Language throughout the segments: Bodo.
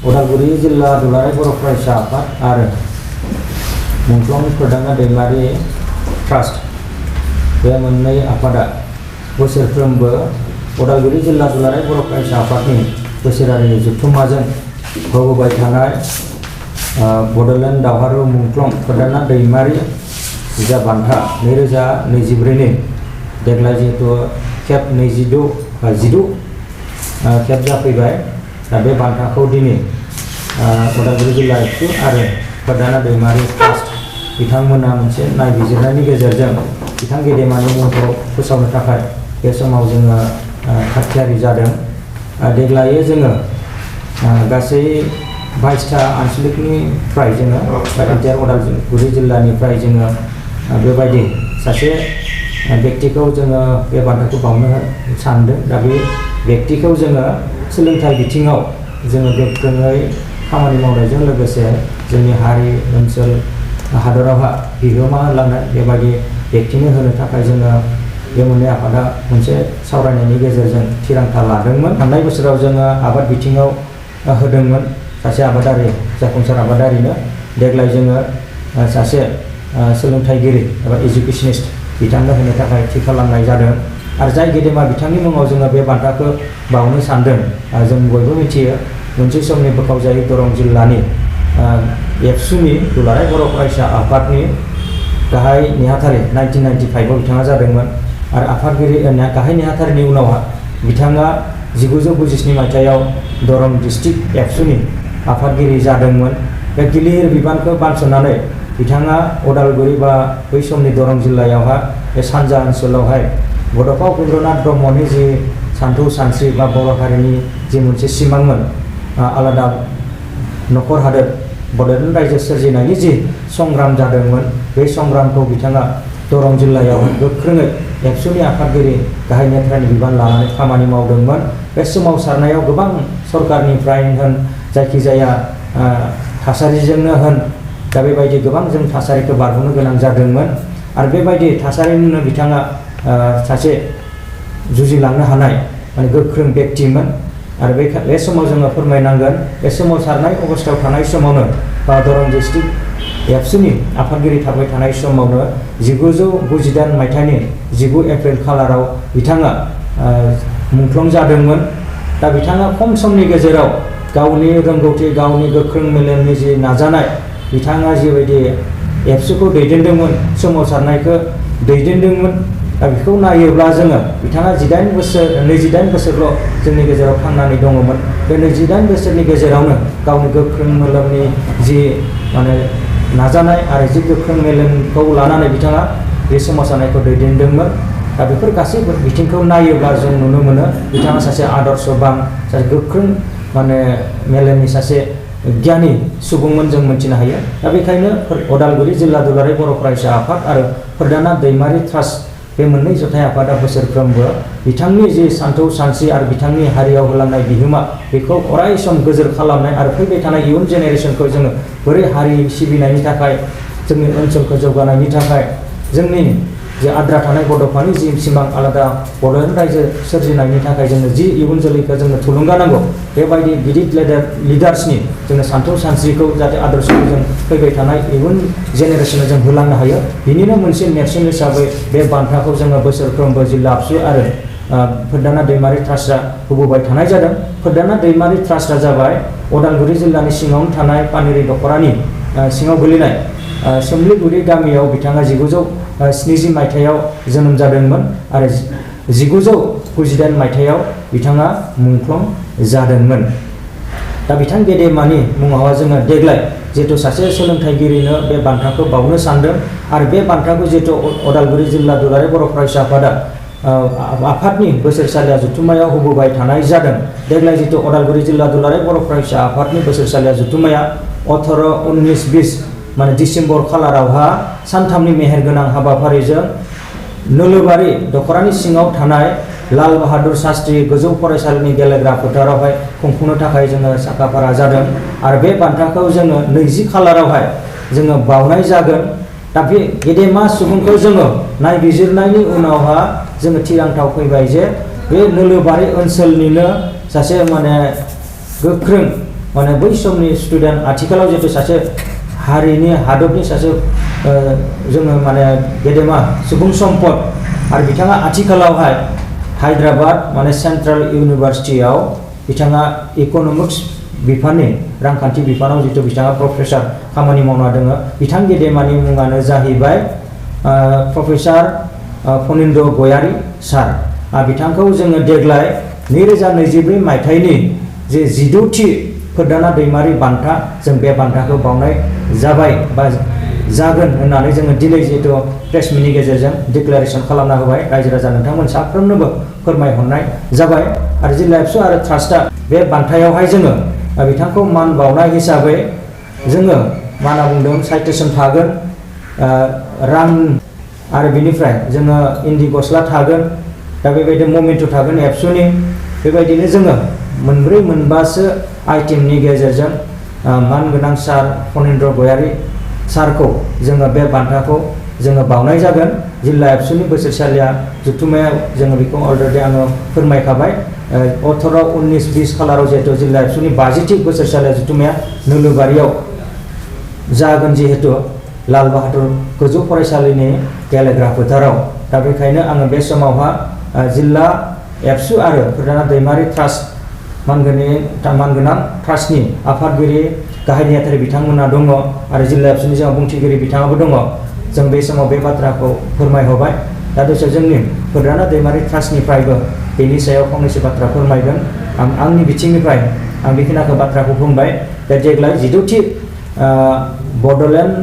उदालगुरि जिल्ला दुलाराय बर' फरायसा आफाद आरो मुंख्लं फोरदाना दैमारि ट्रास्ट बे मोननै आफादा बोसोरफ्रोमबो उदालगुरि जिल्ला दुलाराय बर' फरायसा आफादनि बोसोरारि जथुम्माजों होबोबाय थानाय बड'लेण्ड दावहारु मुंख्लं फोरदाना दैमारि जा बान्था 2024 देग्लाय जिहेतु खेब 12 खेब जाफैबाय दा बे बान्थाखौ दिनै उदालगुरि जिल्ला एबसु आरो फोरदाना दैमारि ट्रास्ट बिथांमोना मोनसे नायबिजिरनायनि गेजेरजों बिथां गेदेमानि मुंखौ फोसावनो थाखाय बे समाव जोङो थागथियारि जादों। देग्लाय जोङो गासै 22टा आनसलिकनिफ्राय जोङो एन्टायार उदालगुरि जिल्लानिफ्राय जोङो बेबायदि सासे व्यक्तिखौ जोङो बे बान्थाखौ बावनो सानदों। दा बे व्यक्तिखौ जोङो सोलोंथाइ बिथिङाव जोङो गोख्रोङै खामानि मावनायजों लोगोसे जोंनि हारि ओनसोल हादरावहा बिहोमा होलांनाय बेबायदि व्यक्तिनो होनो थाखाय जोङो बे मोननै आफादा मोनसे सावरायनायनि गेजेरजों थिरांथा लादोंमोन। थांनाय बोसोराव जोङो आबाद बिथिङाव होदोंमोन सासे आबादारि जाफुंसार आबादारिनो। देग्लाय जोङो सासे सोलोंथाइगिरि एबा एजुकेशनिस्ट बिथांनो होनो थाखाय थि खालामनाय जादों आरो जाय गेदेमा बिथांनि मुङाव जोङो बे बान्थाखौ बावनो सानदों। जों बयबो मिथियो मोनसे समनि बोखावजायै दरं जिल्लानि एबसुनि दुलाराय बर' फरायसा आफादनि गाहाय नेहाथारि 1995 आव बिथाङा जादोंमोन आरो आफादगिरि गाहाय नेहाथारिनि उनावहा बिथाङा 1997 मायथाइयाव दरं डिस्ट्रिक्ट एबसुनि आफादगिरि जादोंमोन। बे गिलिर बिबानखौ बानस'नानै बिथाङा उदालगुरि बा बै समनि दरं जिल्लायावहा बे सानजा ओनसोलावहाय बड'फा उपेन्द्रनाथ ब्रह्मनि जि सानथौ सानस्रि बा बर' हारिनि जि मोनसे सिमांमोन आलादा नखर हादोर बड'लेण्ड रायजो सोरजिनायनि जि संग्राम जादोंमोन बे संग्रामखौ बिथाङा दरं जिल्लायाव गोख्रोङै एबसुनि आफादगिरि गाहाय नेहाथारिनि बिबान लानानै खामानि मावदोंमोन। बे सोमावसारनायाव गोबां सरकारनिफ्राय होन जायखिजाया थासारिजोंनो होन दा बेबायदि गोबां जों थासारिखौ बारग'नो गोनां जादोंमोन आरो बेबायदि थासारिनो बिथाङा सासे जुजिलांनो हानाय माने गोख्रों व्यक्तिमोन आरो बे समाव जोङो फोरमायनांगोन बे सोमावसारनाय अबस्थायाव थानाय समावनो बा दरं डिस्ट्रिक्ट एबसुनि आफादगिरि थाबाय थानाय समावनो 1998 मायथाइनि 19 एप्रिल खालाराव बिथाङा मुंख्लं जादोंमोन। दा बिथाङा खम समनि गेजेराव गावनि रोंगौथि गावनि गोख्रों मेलेमनि जि नाजानाय बिथाङा जिबायदि एबसुखौ दैदेनदोंमोन सोमावसारनायखौ दैदेनदोंमोन। दा बेखौ नायोब्ला जोङो बिथाङा 22 बोसोरल' जोंनि गेजेराव थांनानै दङमोन। बे 28 बोसोरनि गेजेरावनो गावनि गोख्रों मेलेमनि जि माने नाजानाय आरो जि गोख्रों मेलेमखौ लानानै बिथाङा बे सोमावसारनायखौ दैदेनदोंमोन। दा बेफोर गासैबो बिथिंखौ नायोब्ला जों नुनो मोनो बिथाङा सासे आदर्शबान सासे गोख्रों माने मेलेमनि सासे गियानि सुबुंमोन जों मिथिनो हायो। दा बेखायनो उदालगुरि जिल्ला दुलाराय बर' फरायसा आफाद आरो फोरदाना दैमारि ट्रास्ट बे मोननै जथाय आफादा बोसोरफ्रोमबो बिथांनि जि सानथौ सानस्रि आरो बिथांनि हारियाव होलांनाय बिहोमा बेखौ अराय सम गोजोर खालामनाय आरो फैबाय थानाय इयुन जेनेरेसनखौ जोङो बोरै हारि सिबिनायनि थाखाय जोंनि ओनसोलखौ जौगानायनि थाखाय जोंनि जे आद्रा थानाय बड'फानि जि सिमां आलादा बड'लेण्ड रायजो सोरजिनायनि थाखाय जोङो जि इयुन जोलैखौ जोंनो थुलुंगा नांगौ बेबायदि गिदिर लिडार्सनि जोङो सानथौ सानस्रिखौ जाहाथे आदर्शखौ जों फैबाय थानाय इयुन जेनेरेसननो जों होलांनो हायो बिनिनो मोनसे नेरसोन हिसाबै बे बान्थाखौ जोङो बोसोरफ्रोमबो जिल्ला एबसु आरो फोरदाना दैमारि ट्रास्टआ होबोबाय थानाय जादों। फोरदाना दैमारि ट्रास्टआ जाबाय उदालगुरि जिल्लानि सिङावनो थानाय पानेरि दख'रानि सिङाव गोलैनाय सोमलिगुरि गामियाव बिथाङा 1970 मायथाइयाव जोनोम जादोंमोन आरो 1998 मायथाइयाव बिथाङा मुंख्लं जादोंमोन। दा बिथां गेदेमानि मुङाव जोङो देग्लाय जिहेतु सासे सोलोंथाइगिरिनो बे बान्थाखौ बावनो सानदों आरो बे बान्थाखौ जिहेतु उदालगुरि जिल्ला दुलाराय बर' फरायसा आफादा आफादनि बोसोरसालिया जथुम्मायाव होबोबाय थानाय जादों। देग्लाय जिहेतु उदालगुरि जिल्ला दुलाराय बर' फरायसा आफादनि बोसोरसालिया जथुम्माया 18, 19, 20 माने डिसेम्बर खालारावहा सानथामनि मेहेरगोनां हाबाफारिजों नोलोबारि दख'रानि सिङाव थानाय लाल बाहादुर शास्त्री गोजौ फरायसालिनि गेलेग्रा फोथारावहाय खुंफुंनो थाखाय जोङो साखाफारा जादों आरो बे बान्थाखौ जोङो 20 खालारावहाय जोङो बावनाय जागोन। दा बे गेदेमा सुबुंखौ जोङो नायबिजिरनायनि उनावहा जोङो थिरांथाव फैबाय जे बे नोलोबारि ओनसोलनिनो सासे माने गोख्रों माने बै समनि स्टुडेन्ट आथिखालाव जितु सासे हारिनि हादरनि सासे जोङो माने गेदेमा सुबुं सम्पद आरो बिथाङा आथिखालावहाय हायद्राबाद माने सेन्ट्रेल इउनिभार्सिटियाव बिथाङा इक'नमिक्स बिफाननि रांखान्थि बिफानाव जितु बिथाङा प्रफेसार खामानि मावना दङ बिथां गेदेमानि मुङानो जाहैबाय प्रफेसार फनिन्द्र गयारी सार बिथांखौ जोङो देग्लाय 2024 मायथाइनि जे 16थि फोरदाना दैमारि बान्था जों बे बान्थाखौ बावनाय जाबाय बा जागोन होननानै जोङो दिनै जितु प्रेस मिटनि गेजेरजों डिक्लेरेसन खालामना होबाय रायजो राजा नोंथांमोन साफ्रोमनोबो फोरमायहरनाय जाबाय आरो जिल्ला एबसु आरो ट्रास्टआ बे बान्थायावहाय जोङो बिथांखौ मान बावनाय हिसाबै जोङो मा होनना बुंदों साइटेसन थागोन रां आरो बिनिफ्राय जोङो इन्दि गस्ला थागोन दा बेबायदि ममेन्ट' थागोन एबसुनि बेबायदिनो जोङो मोनब्रै मोनबासो आइटेमनि गेजेरजों मानगोनां सार फनिन्द्र गयारी सारखौ जोङो बे बान्थाखौ जोङो बावनाय जागोन जिल्ला एबसुनि बोसोरसालिया जथुम्मायाव जोङो बेखौ अलरेडि आङो फोरमायखाबाय 18, 19, 20 खालाराव जिहेतु जिल्ला एबसुनि 50थि बोसोरसालिया जथुम्माया नोलोबारियाव जागोन जिहेतु लाल बाहादुर गोजौ फरायसालिनि गेलेग्रा फोथाराव दा बेखायनो आङो बे समावहा जिल्ला एबसु आरो फोरदाना दैमारि ट्रास्ट मानगोनां ट्रास्टनि आफादगिरि गाहाय नेहाथारि बिथांमोना दङ आरो जिल्ला एबसुनि जोंहा बुंथिगिरि बिथाङाबो दङ जों बे समाव बे बाथ्राखौ फोरमायहरबाय दा दसे जोंनि फोरदाना दैमारि ट्रास्टनिफ्रायबो बेनि सायाव फंनैसो बाथ्रा फोरमायगोन आंनि बिथिंनिफ्राय आं बेखिनिखौ बाथ्राखौ बुंबाय दा देग्लाय 16थि बड'लेण्ड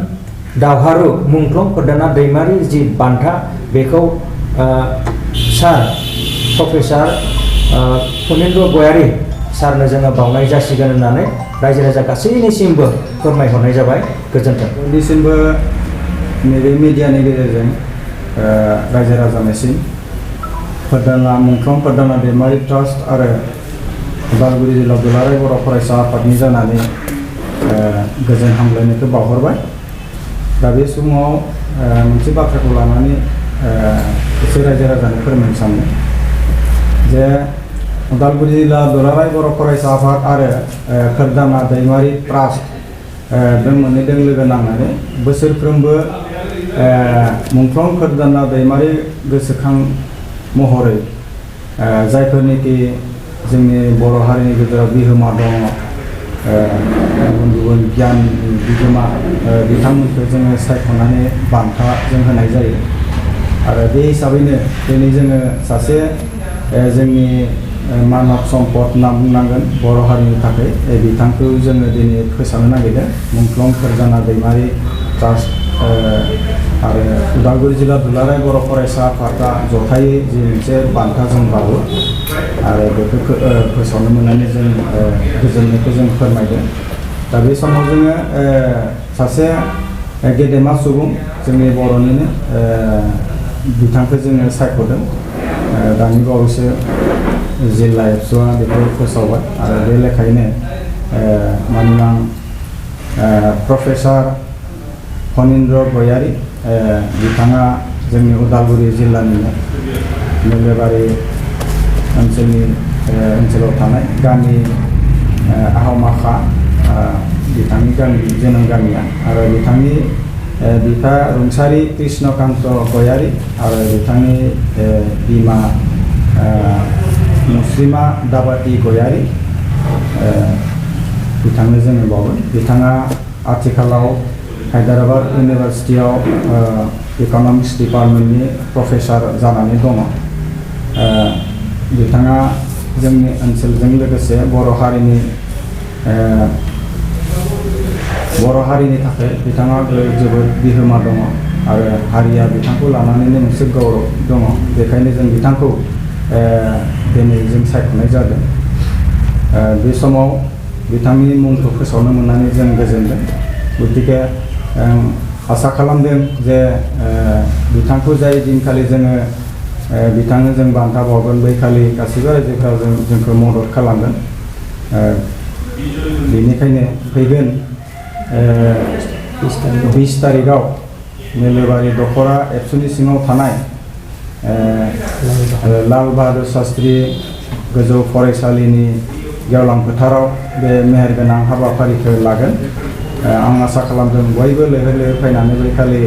दावहारु मुंख्लं फोरदाना दैमारि जि बान्था बेखौ सार प्रफेसार फनिन्द्र गयारी सारनो जोङो बावनाय जासिगोन होननानै रायजो राजा गासैनिसिमबो फोरमायहरनाय जाबाय गोजोन्थों। बयनिसिमबो नैबे मिडियानि गेजेरजों रायजो राजानिसिम फोरदाना मुंख्लं फोरदाना दैमारि ट्रास्ट आरो उदालगुरि जिल्ला दुलाराय बर' फरायसा आफादनि जानानै गोजोन हामलायनायखौ बावहरबाय। दा बे समाव मोनसे बाथ्राखौ लानानै एसे रायजो राजानो फोरमायनो सानदों जे उदालगुरि जिल्ला दुलाराय बर' फरायसा आफाद आरो फोरदाना दैमारि ट्रास्ट बे मोननैजों लोगो नांनानै बोसोरफ्रोमबो मुंख्लं फोरदाना दैमारि गोसोखां महरै जायफोरनिखि जोंनि बर' हारिनि गेजेराव बिहोमा दङ गुबुन गुबुन गियान बिहोमा बिथांमोनखौ जोङो सायख'नानै बान्था जों होनाय जायो आरो बे हिसाबैनो दिनै जोङो सासे जोंनि मानब सम्पद होनना बुंनांगोन बर' हारिनि थाखाय बिथांखौ जोङो दिनै फोसावनो नागिरदों मुंख्लं फोरदाना दैमारि ट्रास्ट आरो उदालगुरि जिल्ला दुलाराय बर' फरायसा आफादा जथायै जि मोनसे बान्था जों बावो आरो बेखौ फोसावनो मोननानै जों गोजोननायखौ जों फोरमायदों। दा बे समाव जोङो सासे गेदेमा सुबुं जोंनि बर'निनो बिथांखौ जोङो सायख'दों दानि बावैसो जिल्ला एबसुआ बेखौ फोसावबाय आरो बे लेखायैनो मानगोनां प्रफेसार फनिन्द्र गयारी बिथाङा जोंनि उदालगुरि जिल्लानिनो नोलोबारि ओनसोलाव थानाय गामि आहमाखा बिथांनि गामि जोनोम गामिया आरो बिथांनि बिफा रुंसारि कृष्णकान्त गयारी आरो बिथांनि बिमा मुस्लिमा दाबाति गयारी बिथांनो जोङो बावो। बिथाङा आथिखालाव हायद्राबाद इउनिभार्सिटियाव इक'नमिक्स डिपार्टमेन्टनि प्रफेसार जानानै दङ। बिथाङा जोंनि ओनसोलजों लोगोसे बर' हारिनि थाखाय बिथाङा जोबोद बिहोमा दङ आरो हारिया बिथांखौ लानानैनो मोनसे गौरब दङ। बेखायनो जों बिथांखौ दिनै जों सायख'नाय जादों। बे समाव बिथांनि मुंखौ फोसावनो मोननानै जों गोजोनदों। गतिके आसा खालामदों जे बिथांखौ जाय दिनखालि जोङो बिथांनो जों बान्था बावगोन बै खालि गासैबो रायजोफोरा जोंखौ मदद खालामगोन। बेनिखायनो फैगोन 20 तारिखआव नोलोबारि दख'रा एबसुनि सिङाव थानाय लाल बाहादुर शास्त्री गोजौ फरायसालिनि गेवलां फोथाराव बे मेहेरगोनां हाबाफारिखौ लागोन। आं आसा खालामदों बयबो लैहोर लैहोर फैनानै बे खालि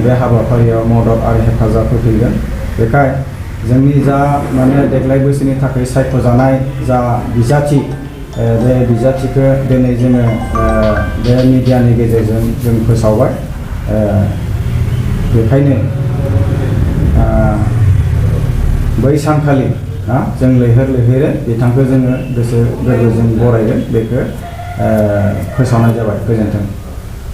बे हाबाफारियाव मदद आरो हेफाजाब होफैगोन। बेखाय जोंनि जा माने देग्लाय बोसोरनि थाखाय सायख'जानाय जा बिजाथि बे बिजाथिखौ दिनै जोङो बे मिडियानि गेजेरजों जों फोसावबाय। बेखायनो बै सानखालि जों लैहोर लैहोरै बिथांखौ जोङो गोसो गोरबोजों बरायगोन बेखौ फोसावनाय जाबाय। गोजोन्थों।